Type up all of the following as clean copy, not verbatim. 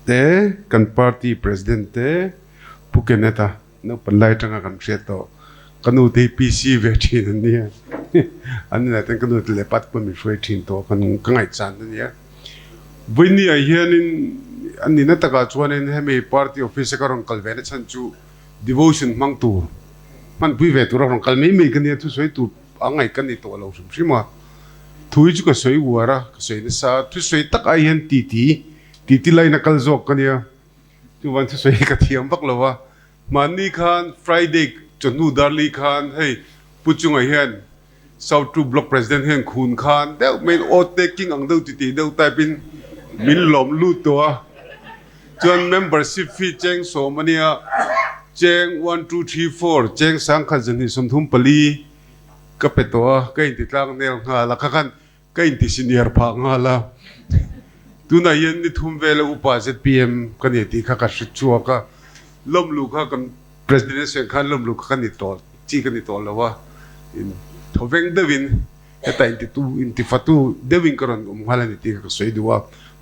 te, kan party president te, Pu Kenneth-a naupan lai atanga kan hriat tawh, ka nu te hi PC ve thin an nia, an inah ten ka nu te leh pa te pawh min hruai thin tawh kan ka ngaihchan a nia. Vawinia hianin an nihna takah chuanin hemi party office a ka rawn kal ve na chhan chu devotion hmang tur, hmanpui ve tura rawn kal mai mai ka nia, thusawi tur a ngaih ka ni tawh lo hrim hrim a, thu hi chu ka sawi uar a, ka sawi nasa a, thusawi tak ai hian titi, titi laina kal zawk ka nia, chuvan thusawi hi ka thiam vak lo a, hmanni khan Friday chawhnu darli khan hei Pu Chunga hian South Two Block President hian khun khan deuh maiin aw taking ang deuh titi deuh type in min lawm lut tawh a, chuan membership fee cheng sawm a nia, cheng one two three four cheng sangkhat zahnih 34 ka pe tawh a, ka inti tlang nel nghal a, kha khan ka inti senior phah nghal a, tunah hian ni thum vela upa zpm ka ni tih kha ka hre chhuak a, lawmlu kha kan President a sawi khan lawmlu kha ka ni tawh chi ka ni tawh lo a, in thawveng deuhin heta intitu intifatu deuhin ka rawn awm nghal a ni tih kha ka sawi duh a,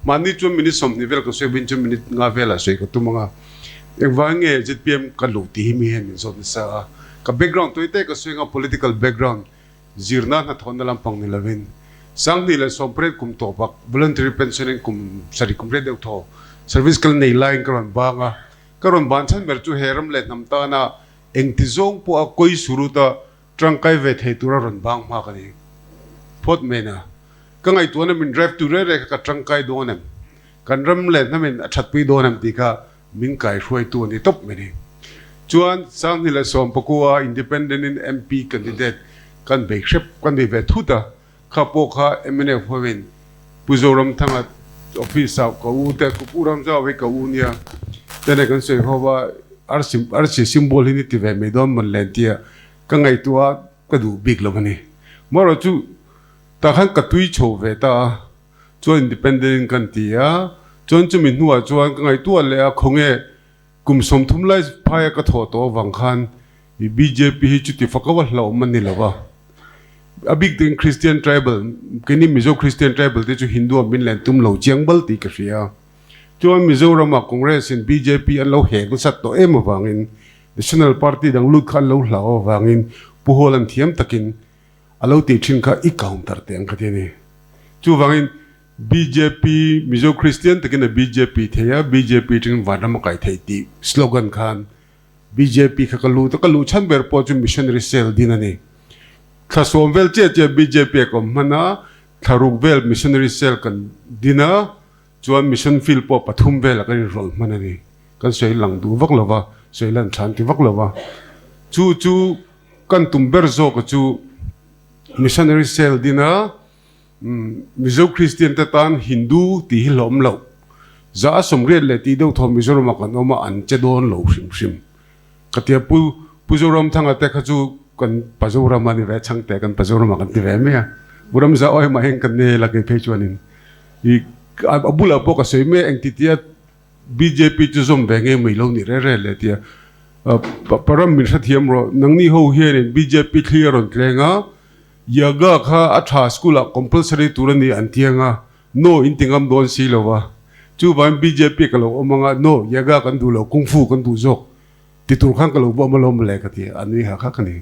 mahni chuan minute 20 vel ka sawi vin chuan minute nga velah sawi ka tum ang a, engvang nge zpm ka luh tih hi mi hian min zawt nasa a, ka background tawi te ka sawi ang a, political background zirna hnathawhna lampang ni lovin 2018 kum tawpa voluntary pension in kum sarih kum riat deuh thaw service kal nei laiin ka rawn bang a, ka rawn ban chhan ber chu he ram leh hnam tana engti zawng pawh a kawi suruta tangkai ve thei tura rawn bang hma ka ni phawt mai na. Ka ngaihtuahna min drive tu reng reng kha ka tangkai dawn em? Kan ram leh hnamin a thatpui dawn em tih kha Min kaihruaitu a ni tawp mai ni. Chuan 2019 Independent in MP candidate kan bei hrep kan bei ve thut a, kha pawh kha mnf hovin Pu Zoramthanga office ah ka u te, Pu Ramzau hi ka u nia te nen kan sawi ho va, arsi arsi symbol hi ni ti ve mai dawn mawn len tia ka ngaihtuah a ka duh bik lo a ni. Marawh chu tah khan ka tui chho ve ta a. Chuan independent in kan ti a, chuan chumi hnuah chuan ka ngaihtuah leh a, khawnge kum 30 lai phaia ka thawh tawh avang khan i bjp hi chuti fak a va hlauhawm a ni lo va. A bik takin Christian tribal, keini Mizo Christian tribal te chu Hindu ah min len tum lo chiang bal tih ka hria a. Chuan Mizoram ah Congress in bjp an lo hek nasat tawh em avangin National Party dang lut kha an lo hlau avangin Pu Hall an thiam takin A lo tih thin kha i counter teh ang kha ti a ni. Chuvangin bjp, Mizo Kristian takin a bjp thei a, bjp tangin vanram a kai thei tih slogan khan bjp kha ka lut a, ka luh chhan ber pawh chu missionary cell din a ni. Thla sawm vel chiah chiah bjp a ka awm hman a, thla ruk vel missionary cell kan din a, chuan mission field pawh pathum velah kan inrawlh hman a ni. Kan sawi lang duh vak lo va, sawi lan than ti vak lo va. Chu chu. Kan tum ber zawk chu Missionary Cell dina Mizo Kristian te tan Hindu tih hi hlawm loh. Za a 80 leh tih deuh thaw Mizoram ah kan awm a, an che dawn lo hrim hrim. Ka tia Pu Pu Zoramthanga te kha chu kan Pazorama ni ve changte kan Pazorama kan ti ve mai a. Pu Ramza awi mah hian kan nel a kei phei chuanin i a bulah pawh ka sawi mai a engtitia Bjp chu zawm ve nge mai lo ni reh reh le tia Param min hrethiam rawh nangni ho hianin bjp thli a rawn tleng a Yaga kha a tha school ah compulsory tur a ni an tiang a no in ti ngam dawn si lo va chuvangin bjp ka lo awm anga no Yaga kan duh lo kungfu kan duh zawk ti tur khan ka lo bawm alawm mawle ka ti a nui ha kha ka ni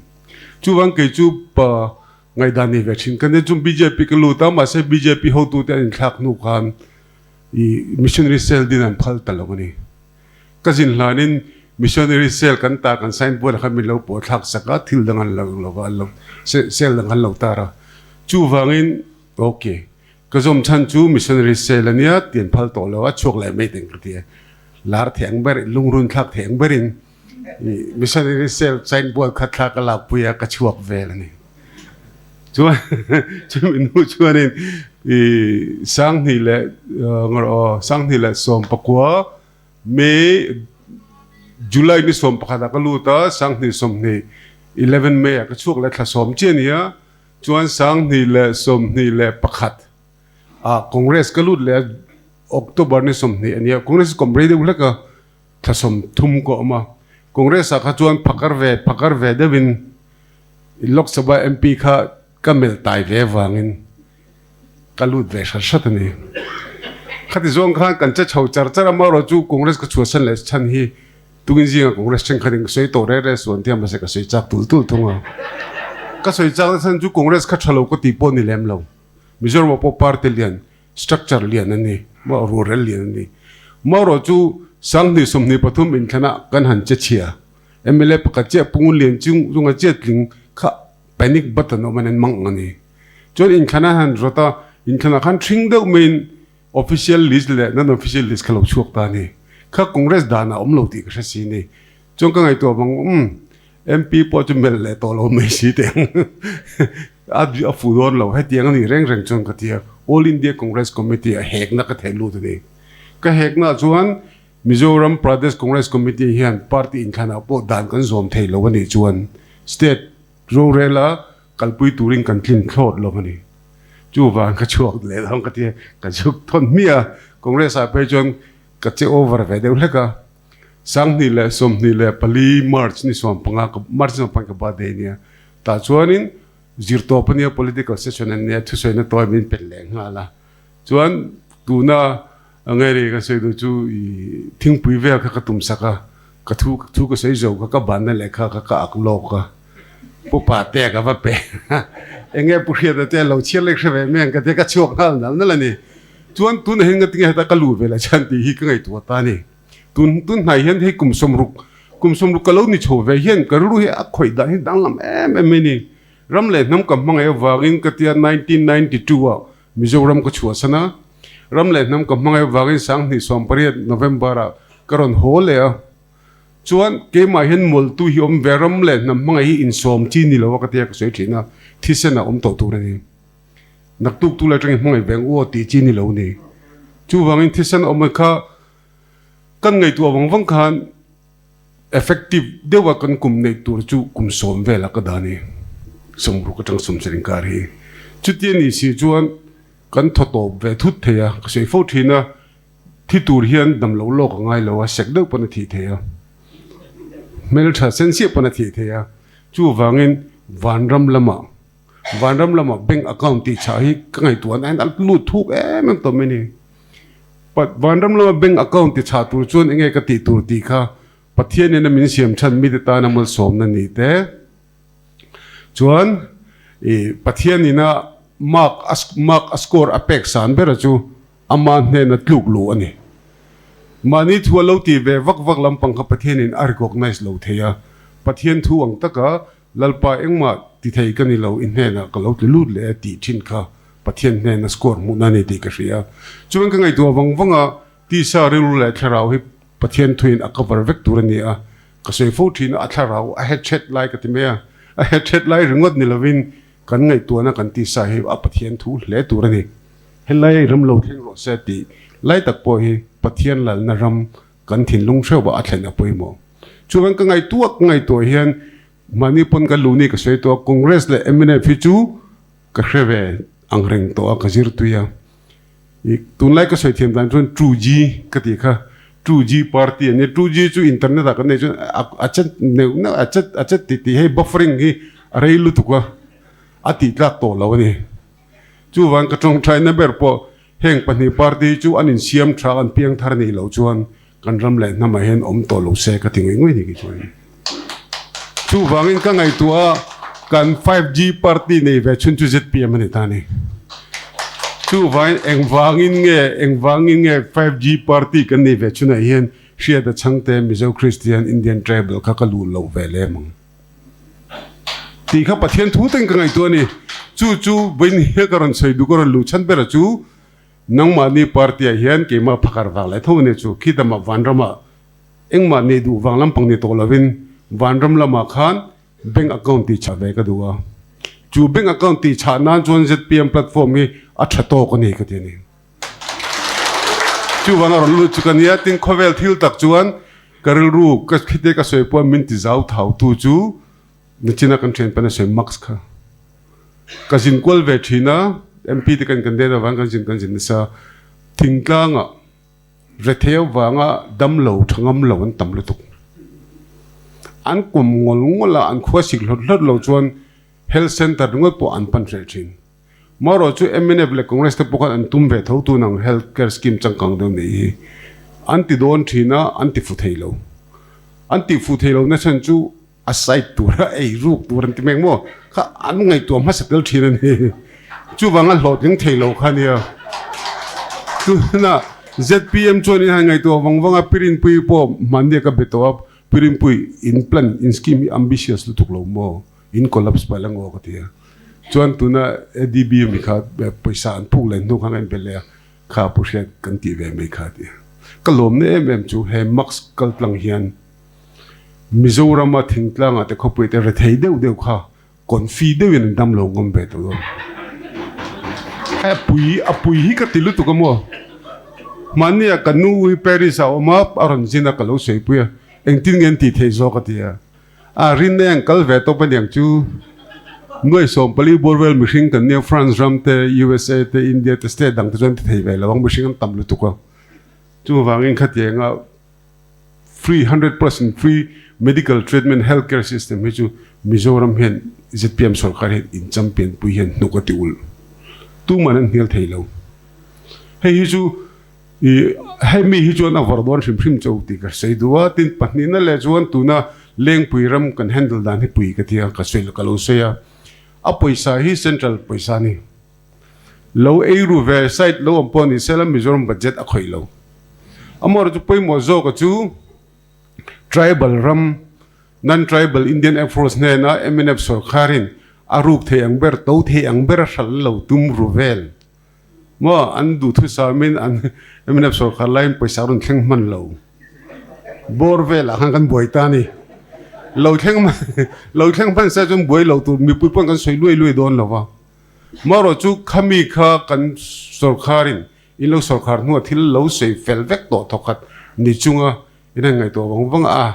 chuvang kei chu pa ngaihdan nei ve thin ka nia chung bjp ka lut a mahse bjp hotute an inthlak hnu khan I missionary cell din an phal ta lo a ni. Ka zin hlanin missionary cell kan ta kan sign board ah khan min lo pawh thlak sak a, thil dang an lo lo va, an lo cell dang an lo tar a. Chuvangin ok, ka zawm chhan chu missionary cell a nia ti an phal tawh lo a, chhuak leh mai teng ka ti a. Lar thei ang ber, lungrun thlak thei ang berin i missionary cell sign board kha thla ka lakpui a, ka chhuak vel a ni. Chuan chumi hnu chuanin i 2000 leh ngawrh aw 2019 May July ni 11 ah ka lut a 2020 11 May ah ka chhuak leh thla sawm chiah a ni a chuan 2021 ah Congress ka lut leh a October ni 20 a ni a Congress kawm rei deuh hlek a thla 30 ka awm a Congress ah kha chuan phakar ve phakar ve deuhin Lok Sabha MP kha ka mel tai ve avangin ka lut ve hrat hrat a ni. Khati zawng khan kan che chho char char a, amaherawhchu Congress ka chhuahsan leh chhan hi tungin zinga Congress thenkhat in ka sawi tawh reh reh suan tia mahse ka sawi chak tul tul thung a. Ka sawi chak na chhan chu Congress kha tha lo ka tih pawh ni lem lo. Mizoram ah pawh party lian, structure lian a ni, rualrel lian a ni. Amaherawhchu 2023 inthlanah kan han che chhia, mla pakhat chiah Pungun Lian chung chunga chiah tling kha panic button awm an en mang ang a ni. Chuan inthlan a han rawt a, inthlanah khan hring deuh maiin official list leh non-official list kha lo chhuak ta a ni. Kha Congress danah a awm lo tih ka hre si a ni. Chuan ka ngaihtuah vang umm MP pawh chu melh leh tawh lo mai si teh ang a a fuh dawn lo hetiang a nih reng reng chuan ka ti a, All India Congress Committee a hekna ka theh lut a ni. Ka heknaah chuan Mizoram Pradesh Congress Committee hian party inthlanah pawh dan kan zawm thei lo a nih chuan state rorela kalpui turin kan tlin thlawt lo a ni. Chuvang ka chhuak leh dawn ka ti a, ka zuk thawn hmiah a, Congress ah phei chuan ka che over ve deuh hlek a. 2024 March ni 15 ka March ni 15 ka birthday a nia, tah chuanin zirtawp a nia political session a nia thusawiina tawi min pet leh nghal a, chuan tuna A nge ri ka sawi duh chu i thingpui vel kha ka tum sak a, ka thu thu ka sawi zo kha ka banna lehkha kha ka ak lawk a, Pu Pate ka va pe a, eng nge Pu Hriata te lo chhiar lek hre ve mai ang ka tia ka chhuak nghal nal nal a ni. Chuan tunah hian ngatinge heta ka luh ve leh chhan tih hi ka ngaihtuah ta a ni. Tun tun hnai hian hei kum 60 kum 60 ka lo ni chho ve hian ka rilru hi a khawih dan hi danglam em em mai ni. Ram leh hnam ka hmangaih avangin ka tia 1992 ah Mizoram ka chhuahsan a, ram leh hnam ka hmangaih avangin 2018 November ah ka rawn haw leh a, chuan keimah hian mawltu hi awm ve ram leh hnam hmangaih hi insawm chi ni lo a ka tia ka sawi thin a, thisen ah awm tawh tur a ni. Naktuk tu lai atangin hmangaih veng u aw tih chi ni lo a ni. Chuvangin thisen awm kha kan ngaihtuah vang vang khan Effective deuha kan kum neih tur chu kum 10 velah ka dah a ni. 60 atang 70 inkar hi. Chutia ni si chuan kan thaw tawp ve thut thei a, ka sawi fo thin a, thi tur hian dam lo lawk a ngai lo a, sek deuh pawn a thih thei a, hmeltha sen siah pawn a thih thei a, chuvangin vanram lamah vanram lamah bank account tih chhah hi ka ngaihtuah na hian a lut thuk em em tawh mai a ni. Vanram lama bank account ti chhah tur chuan enge ka tih tur tih kha Pathian in a min siam chhan mite tana malsawmna ni te chuan i Pathian in a mark a mark a score a pek san ber a chu ama hnena tluk luh a ni. Mahni thu a lo tih ve vak vak lampang kha Pathian in a recognize lo thei a, Pathian thu ang taka Lalpa engmah ti thei ka ni lo, i hnenah ka lo tlu lut leh e tih thin kha Pathian hnena score hmuhna a ni tih ka hria. Chuan ka ngaihtuah vang vang a, tisa rilru leh thlarau hi Pathian thuin a cover vek tur a ni a, ka sawi fo thin a, a thlarau a het het lai ka ti mai a, a het het lai ringawt ni lovin kan ngaihtuahna kan tisa hi a Pathian thu hle tur a ni. Helai i ram lo thleng rawh se tih lai tak pawh hi Pathian lalna ram kan thinlung hreuh ah a thlen a pawimawh. Chuan ka ngaihtuah ka ngaihtuah hian mahni pawn ka luh ni ka sawi tawh a, Congress leh mnf hi chu ka hre ve ang reng tawh a, ka zir tui a. I tunlai ka sawi thiam dan chuan 2G ka tih kha, 2G party a nia, 2G chu internet ah kan nei chuan a chet neuh neuh a chet a chet tih tih hei buffering hi a rei lutuk a, a tih tlak tawh lo a ni. Chuvang ka tawngtaina ber pawh heng pahnih party chu an insiam tha an piang thar nih loh chuan kan ram leh hnamah hian awm tawh lo se ka ti ngawih ngawih ni ki chuan. Chuvangin ka ngaihtuah a kan 5G party nei ve chhun chu zpm a ni ta a ni. Chuvangin engvangin nge engvangin nge 5G party kan nei ve chhunah hian hriat a chhangte Mizo Christian Indian Tribal kha ka luh loh ve lem ang. Tih kha Pathian thu teng ka ngaihtuah a ni. Chu chu vawiin hian ka rawn sawi duh ka rawn luh chhan ber chu nangmahni party ah hian keimah phakar vang leh tho a ni chu khitama vanramah engmah nei duh vang lampang ni tawh lovin vanram lamah khan bank account tih chah ve ka duh a. Chu bank account tih chah nan chuan zpm platform hi a tha tawk a ni ka ti a ni. Chuvang a rawn lut chu ka nia, tin khawvel thil tak chuan ka rilru ka khite ka sawi pawh min ti zau thau tu chu nachina kan thian pan a sawi Max kha. Ka zin kual ve thin a, MP te kan kan det avang kan zin kan zin nasa. Thingtlanga rethei avanga damlo tha ngam lo an tam lutuk. An kum ngawl ngawl a, an khua sik hlawt hlawt lo chuan health center ringawt pawh an pan hreh thin. Marawh chu mnf leh Congress te pawh khan an tum ve tho tun ang health care scheme changkang deuh neih hi an ti dawn thin a, an ti fu thei lo. An tih fuh thei lo na chhan chu a side tura ei ruk tur an ti mek maw? Kha an ngaihtuah hmasa tel thin a ni. Chuvang a hlawhtling thei lo kha nia. Tunah zpm chuan in han ngaihtuah vang vang a, Pirinpui pawh hmannia ka be tawh a, Pirinpui in plan, in scheme hi ambitious lutuk lo maw? In collapse palh ang aw ka ti a. Chuan tuna ADB ami kha pawisa an phuk leh hnu khan ka inbe leh a, kha pu hriat kan tih ve mai kha ti a. Ka lawmna em em chu he mask kal tlang hian Mizorama thingtlangah te khawpui te rethei deuh deuh kha confi deuhin an dam lo ngawm ve tawh dawn. Hei a pui a pui hi ka ti lutuk a maw. Mahnia ka nu hi Paris ah a awm a, a rawn zin a ka lo sawipui a, engtin nge an tih theih zawk a ti a. A rinna ang kal ve tawp aniang chu nuai 14 bawr vel mihring kan nia France ram te USA te India te state dang te chuan ti thei ve lo ang mihring an tam lutuk a chuvangin khatianga free 100% free medical treatment health care system hi chu Mizoram hian zpm sorkar hian in champion pui hian hnuk a ti ulh tuman an hnial thei lo hei hi chu I hemi hi chuan a vawrh dawn hrim hrim chauh tih ka sawi duh a, tin pahnihna leh chuan tuna Lengpui ram kan handle dan hi pui ka ti a, ka sawi ka lo sawi a, a pawisa hi central pawisa a ni. Lo ei ru ve side lo awm pawh ni sela Mizoram budget a khawih lo. Amaherawhchu pawimawh zawka chu tribal ram, non-tribal Indian Air Force hnena mnf sorkharin a ruk thei ang ber, to thei ang ber a hralh lo tum ru vel. Maw an duhthusam in an mnf sorkar laiin pawisa rawn thleng hman lo. Bawr velah khan kan buai ta a ni. Lo thleng lo thleng hman se chuan buai lo tur mipui pawn kan sawi luai luai dawn lo va. Marawh chu khami kha kan sorkarin in lo sorkar hnuah thil lo sawi fel vek tawh thawkhat ni chunga in han ngaihtuah vang vang a.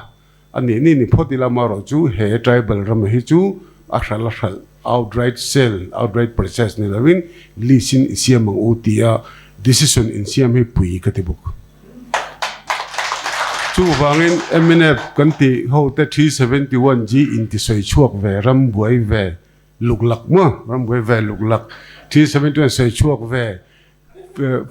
A nih ni ni phawt ila marawh chu he tribal ram hi chu a hralh a hralh, outright sale, outright purchase ni lovin lease in i siam ang u tia decision in siam hi pui ka ti bawk. Chuvangin mnf kan tih ho te 371 G intisawi chhuak ve ram buai ve luklak maw, ram buai ve luklak 371 sawi chhuak ve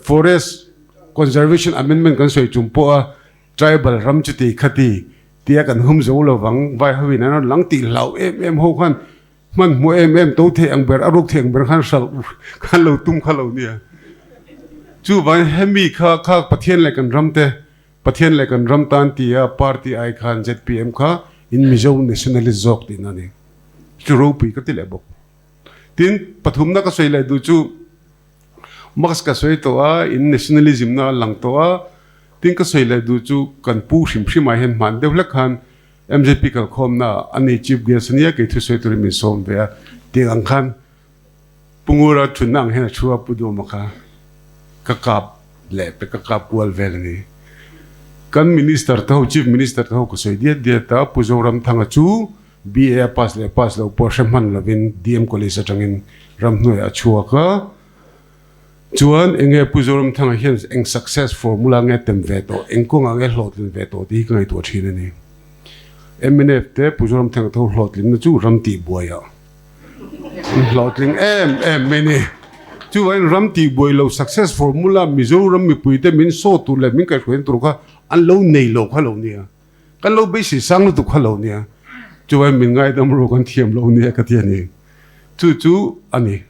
forest conservation amendment kan sawi chung pawha Tribal ram chuti khati tia kan hum zo lovang, vai hoin an rawn lang tih hlau em em ho khan hmanhmawh em em to thei ang ber, a ruk thei ang ber khan hralh khan lo tum kha lo nia. Chuvangin hemi kha kha Pathian leh kan ram te, Pathian leh kan ram tan tia party ai khan zpm kha in Mizo nationalist zawk tihna a ni. Chu ropui ka ti leh bawk. Tin, pathumna ka sawi leh duh chu, Marx ka sawi tawh a, in nationalism na a lang tawh a, tin ka sawi leh duh chu kan pu hrim hrim ah hian hman deuh hlek khan mzp kalkhawmna ah a ni Chief Guest ania kei thu sawi turin min sawm ve a, tiang ang khan Pu Ngura thunna ang hian a thu a, Pu Duhma kha ka kap leh pe ka kap kual vel a ni. Kan Minister te ho, Chief Minister te ho ka sawi diat diat a, Pu Zoramthanga chu BA a pass leh pass loh pawh hre hman lovin DM College atangin ramhnuaiah a chhuak a. Chuan enge Pu Zoramthanga hian eng success formula nge tem ve tawh, eng kawngah nge hlawhtlin ve tawh tih hi ka ngaihtuah thin a ni. Mnf te Pu Zoramthanga tho hlawhtlinna chu ram tihbuaiah an hlawhtling em em mai a ni. Chuvangin ram tihbuai lo success formula Mizoram mipuite min saw tur leh min kaihhruaina tur kha an lo nei lo kha lo nia. Kan lo beisei sang lutuk kha lo nia, chuan min ngaidam ru kan thiam lo nia ka ti a ni. Chu chu a ni.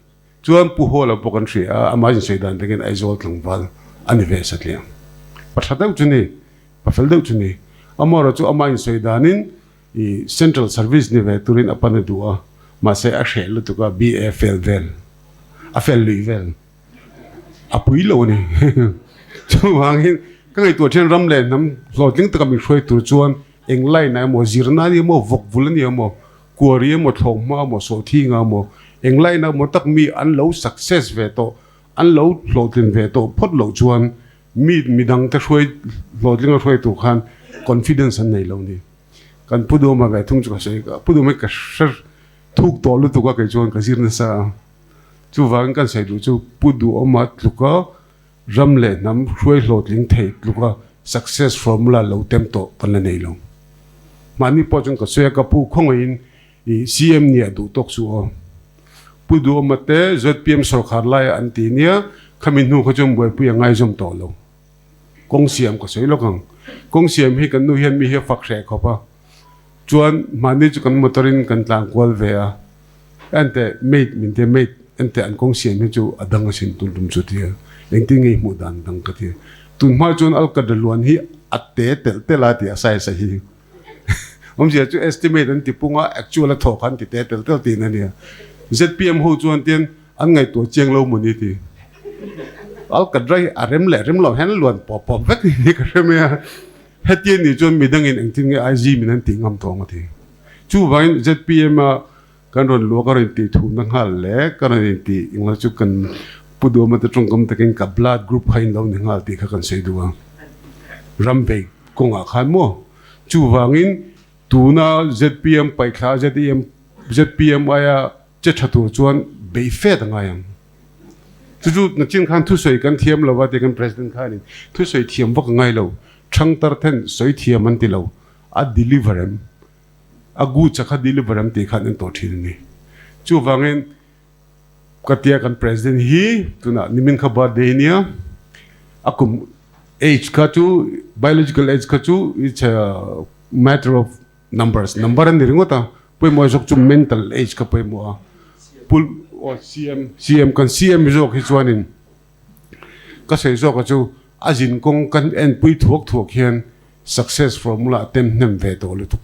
Chuan Pu Hawla pawh kan hria a, amah insawi dan takin Aizawl tlangval a ni ve satliah. Pa tha deuh chu ni, pa fel deuh chu ni. Amaherawh chu amah insawi danin i Central Service ni ve turin a pan a duh a, mahse a hreh lutuk a, BA fel vel, a fel luih vel. A pui lo a ni. Chuvangin ka ngaihtuah thian ram leh hnam hlawhtling taka min hruai tur chuan eng line ah emaw, zirna a ni emaw, vawk vul a ni emaw, kuari emaw, thlawk hma emaw, sawhthing ah emaw, eng line ah emaw tak mi an lo success ve tawh, an lo hlawhtlin ve tawh phawt loh chuan mi midang te hruai hlawhtling a hruai tur khan confidence an nei lo a ni. Kan Pu Duhawma ve thung chu ka sawi, Pu Duhawma hi ka hre thuk tawh lutuk a kei chuan ka zir nasa a. Chuvangin kan sawi duh chu Pu Duhawma tluka ram leh hnam hruai hlawhtling thei tluka success formula lo tem tawh kan la nei lo. Mahni pawh chuan ka sawi a, ka pu khawngaihin i CM nia duh tawk chu aw. Pu Duhawma te zpm sawrkhar laia an ti nia, khami hnu kha chuan buaipui a ngaizawm tawh lo. Kawng siam ka sawi lawk ang. Kawng siam hi kan nu hian mi hi a fak hreh khawp a. Chuan mahni chu kan motor in kan tlan kual ve a. Enteh mate min tia mate enteh an kawng siam hi chu a dang asin tun tum chu tia. Engtin nge i hmuh dan dang ka tia. Tun hma chuan Alkadra luan hi a te telh telh a ti a size a hi. Awmzia chu estimate an ti pung a, actual a thawk an ti te tel tel tiin a nia. Zpm ho chuan tian an ngaihtuah chiang lo mawni ti. Alkadra hi a rem leh rem lo hian a luan pawp pawp vek ni ka hre mai a. Hetia nih chuan midangin engtin nge IG min an tih ngam tawh ang a ti. Chuvangin zpm a kan rawn luak a rawn tih thumna nghal leh ka rawn intih englo chu kan Pu Duhawma te tawngkam takin ka blood group kha in lo ni nghal tih kha kan sawi duh a. Ram bei kawngah khan maw? Chuvangin tuna zpm paihthla ZEM zpm aia che tha tur chuan bei fet a ngai ang. Chu chu nachin khan thusawi kan thiam lo a ti kan President khanin thusawi thiam vak a ngai lo. Thangtar ten sawi thiam an ti lo. A deliver em? A goods a kha deliver em tih khan en tawh thin a ni. Chuvangin ka tia kan President hi tunah nimin kha birthday nia a kum age kha chu biological age kha chu it's a matter of numbers number a ni ringawt a pawimawh zawk chu mental age kha pawimawh a pul aw CM CM kan CM zawk hi chuanin ka sawi zawk a chu a zin kawng kan enpui thuak thuak hian success formula a tem hnem ve tawh lutuk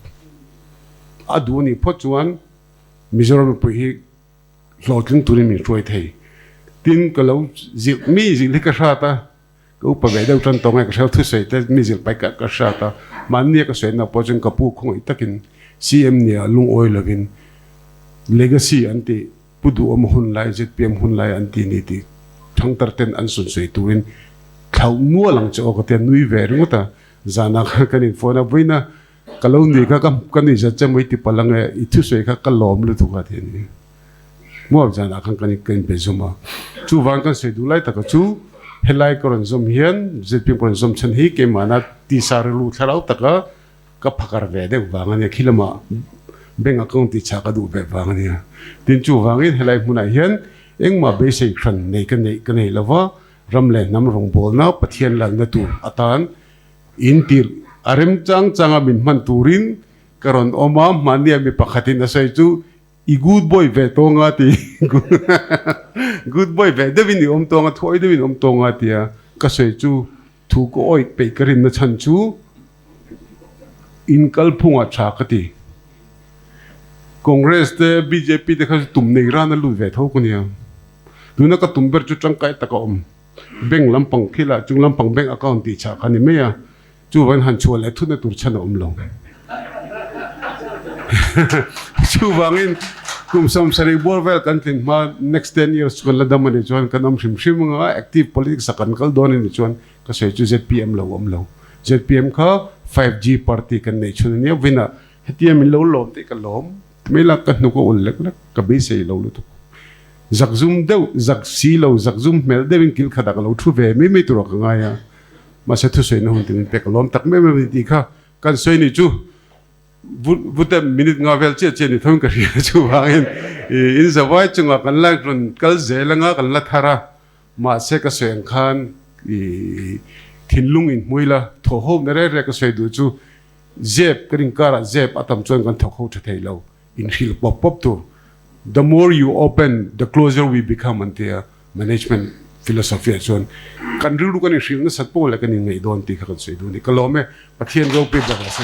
a duh anih phawt chuan Mizoram mipui hi hlawhtling turin min hruai thei. Tin, ka lo zilh mi zilh hi ka hrat a, ka upa ve deuh tan tawng e, ka hreu thusawi te mi zilh pai ka hrat a, mahnia ka sawi na pawh chuan ka pu khawngaih takin CM nia lungawi lovin legacy an tih Pu Duhawm hun lai zpm hun lai an ti ni tih thangtar ten an sawn sawi turin thlauh nual ang che aw ka tia nui ve ringawt a, zanah khan kan in phone a, vawiina Ka lo ni kha ka ni zat che mawi ti palh ange i thusawi kha ka lawm lutuk a ti a ni. Mual zanah khan kan ka inbe zawm a. Chuvang kan sawi duh lai taka chu helai ka rawn zawm hian zpm ka rawn zawm chhan hi keimahna tisa rilru thlarau taka ka phakar ve deuh vang a nia khi lamah bank account tih chah ka duh ve vang a nia. Tin chuvangin helai hmunah hian engmah beisei hran nei ka neih ka nei lova ram leh hnam rawngbawlna Pathian lalna tur atan In tirh a rem chang changa min hman turin ka rawn awm a, mahnia mi pakhatin a sawi chu i good boy ve tawng a ti. Good boy ve deuhin i awm tawng a, thuawi deuhin i awm tawng a tia ka sawi chu thu ka awih peih ka rinna chhan chu in kalphungah tha ka ti. Congress te bjp te kha chu tum nei ran a lut ve tho ka nia. Tuna ka tum ber chu tangkai taka awm. Bank lampang khi lah chung lampang bank account tih chah kha ni mai a, chuvain han chhuah leh thutna tur chhan a awm lo. Chuvangin kum 70 bual vel kan tlin hma next 10 years chu kan la dam a nih chuan kan awm hrim hrim anga active politics a kan kal dawn a nih chuan ka sawi chu zpm lo awm lo. Zpm kha 5G party kan neih chhun a nia, vawiinah hetia min lo lawm tih ka lawm. Mai lak ka hnuk a ul lek lek, ka beisei lo lutuk. Zakzum deuh, zak si lo, zakzum hmel deuhin kil khatah ka lo thu ve mai mai turah ka ngai a. Mahse thusawiina hun tin pek a lawm tak mai mai a ni tih kha kan sawi ni chu vute minute nga vel chiah chiah ni tho in ka hria chuvangin in zavai chungah kan la rawn kal zel anga kan la thar a. Mahse ka sawi ang khan i thinlung inhmui la thawhhawmna rek rek ka sawi duh chu Zep kan inkarah zep a tam chuan kan thawk ho tha thei lo, inhrilh pawp pawp tur. The more you open, the closer we become an ti a, management philosophy ah chuan kan rilru kan inhrilh nasat pawh leh kan inngaih dawn tih kha kan sawi duh a ni. Ka lawm e, Pathian ropui ber rawh se.